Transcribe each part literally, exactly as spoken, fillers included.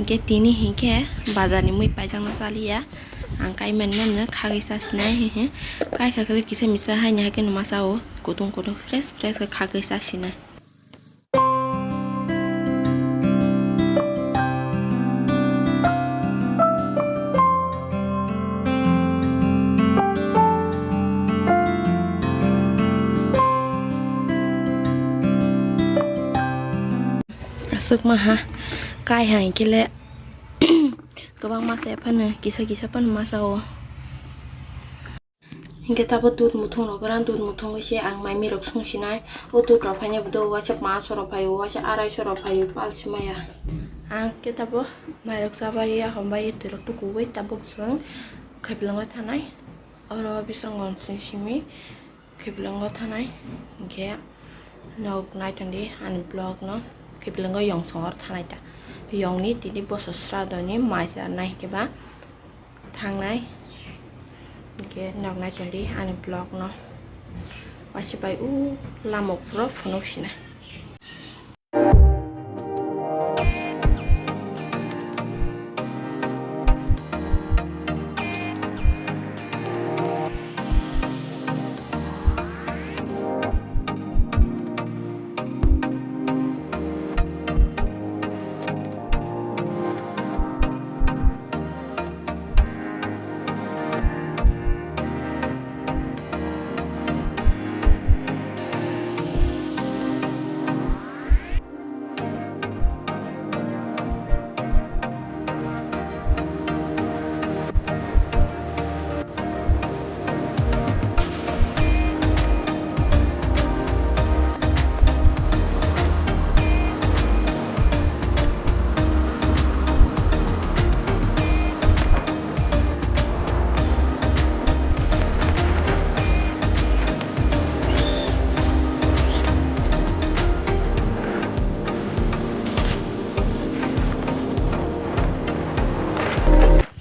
Ke tini hinkhe bazar ni mui paijakno chaliya. Ang kai mani mano khagwi chasinai hihi. Kai kha khe kisa misa haini hakhe no masa o kutung kutung fresh fresh khe khagwi chasinai. Aswk maha kai hai khe le kwbangma se phano kisa kisa phano masa o. Hinkhe tabuk dud muthung rok gra, dud muthung wi se ang mai mirok sung sinai. O dud rok phaina bo do waisa panch sho rok phaio, waisa arai sho rok phaio, pal si maya. Ang khe tabuk mairok chabai ya, hambai ya, twirok tukuwi tabuk chwng khaiplwngo thanai. Oro biskango chwng simi khaiplwngo thanai. Hinkhe nok nai tongdi ani vlog no, khaiplwngo yong songor thanai ta. Yong ni tini boso sradoni mai charnai hinkhe ba thangnai. Hinkhe nok nai tongdi ani vlog no. Waisa bai o lama o phuro phunuk sinai.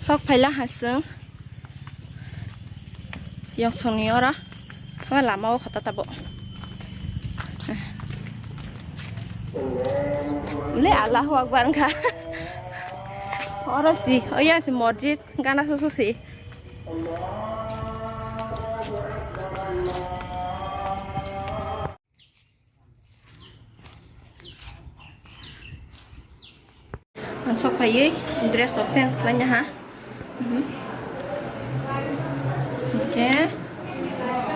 Sok phaila ha chwng. Yongsongni oro thangna lama o kha ta tabuk. Le Allahu Akbar wngkha. Oro si, oya si mosjid, gana susu si. Ang sok phaiwi dress rok change khlaina ha. Mhm. Oke.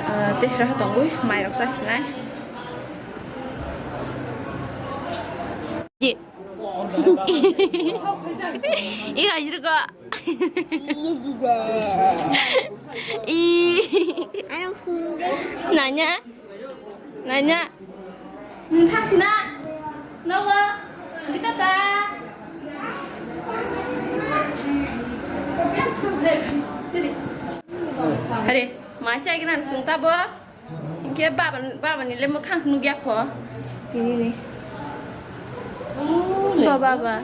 Ah, tei sra tongwi mai rok chasinai. Ye. I hajir ko. I. Nanya. Nanya. Nwng thang sina. Nogo. Bita ta. Are, ma chai gana sung ta bo. Hinkhe baba, baba ni le mwkhang nukya kho. Tini ni. Ko baba.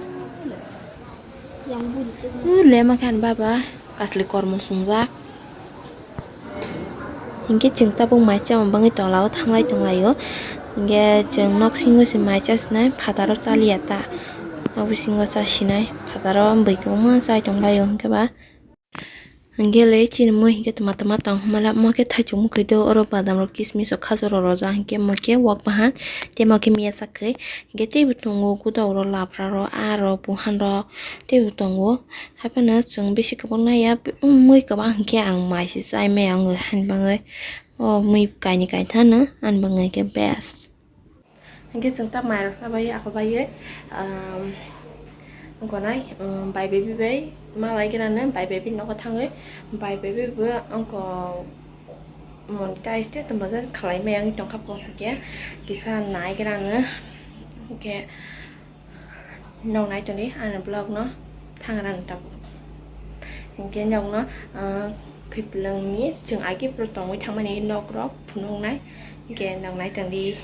Lema khan baba kasli kormo swngjak. Hinkhe chwng tabuk mai chama bangwi tongla o thanglai tonglaio. Hinkhe chwng nok singo se mai chasinai phataro chaliya ta. Nok bisingo chasinai phataro bwrwi kwbangma chai tonglaio hinkhe ba. Hinkhe le chini mui hinkhe tama tama tong hwnmale omo khe thaichuk mwkhwi do oro badam rok kismis rok khajur rok rwjak hinkhe omo khe wak bahan tei omo khe miya chakwi. Hinkhe teibo tongo godok rok labra rok aro buhan rok teibo tongo. Haiphano chwng bisi kwbang naiya, mui kwbang hinkhe ang mai se chai maya wngo, hani bagwi o mui kainwi kaithano ani bagwi hinkhe best. Hinkhe chwng ta mairok chabai ako baiwi, um, wngkha nai, um, bai baby bai malai gwnano, bai baby nogo thangwi, bai baby bo wngkha monetize tei tongmajak khlai maya wngwi tongkha, hinkhe kisa nai gwnano, hinkhe. Nog nai tongdi ani vlog no thangrani tabuk. Hinkhe nog no, ah, khiplwng ni chwng agi pro tongwi thangmani nog rok phunuknai. Hinkhe nog nai tongdi.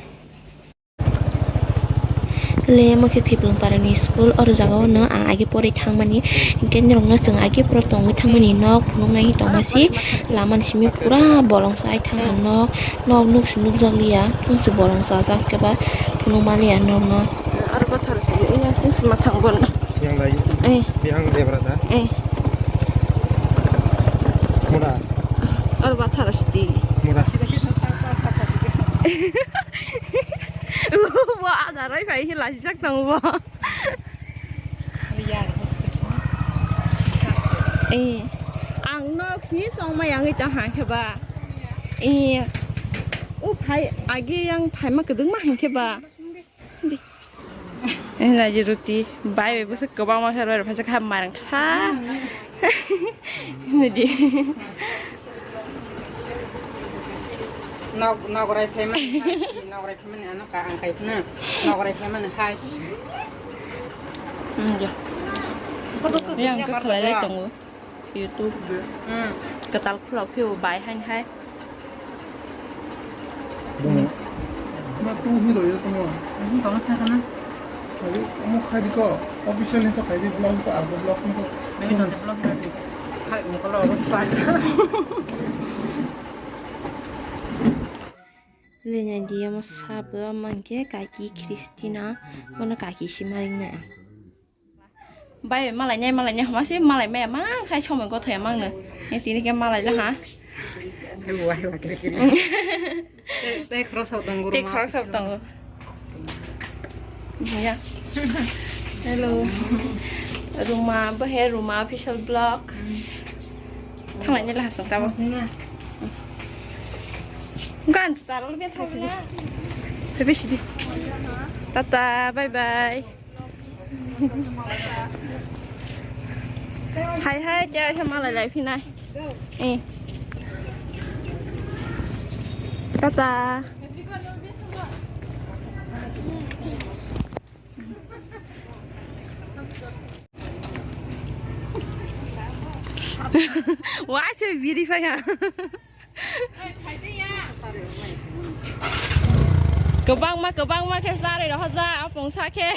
Le omo khe khiplwng para ni school, oro jaga o no ang agi porwi thangmani. Hinkhe norok no chwng agi pro tongwi thangmani nog phunuknai tongma si lama ni simi pura bolong chai thang ang nog. Nog nuk si nukjak liya, tungsi bolong chajak khe ba phunuk maliya nog no. Aro bathar si, iya, sing sima thang bon. Yang layu. Eh. Yang debra da. Eh. Mura. Ar bathar sti. Mura. Bo adarai phai hi lajijak tongo bo. Eh. Ang nok si song ma yang ita hang khe ba. Eh. U phai agi yang phai ma kedung ma hang khe ba. Di. Eh, naji roti. Bai bai bwswk kwbangma khe rw rw phaisa kha marang kha. Naji. Nok, nok rai phaimani hai, nok rai phaimani ano ka ang kai phano. Nok rai phaimani hai. Hmm, ya. Yang khe khalai lai tongo. YouTube. Hmm. Kwtal khulok phio bai hain hai. Dong. Na tu hero ya tamo. Tamo sa kana? Abi omo khai di ko. Official ni to khai di, vlog ko, abo vlog ni to. Ini jangan vlog nanti. Hai, muka lo rusak. Lenya dia mo sabo mangke kaki Christina, mono kaki simaring na. Bai malai nai, malai nai homa se malai maya mang khai somoi gothoya mangno. Ni tini ke malai la ha. Hai buai wa kiri kiri. Te khorok sok tongo. Te khorok sok tongo. Ya. Hello. Ruma, bo he Ruma official vlog. Thanglai nai la hasong tabo. Gan star ol be thang na. Te bisi di. Tata, bye bye. Hai hai, kya sa malai lai phinai. Eh. Tata. Wah, se biri phai ha. Kwbangma, kwbangma khe charwi rw hoja, apong sa khe.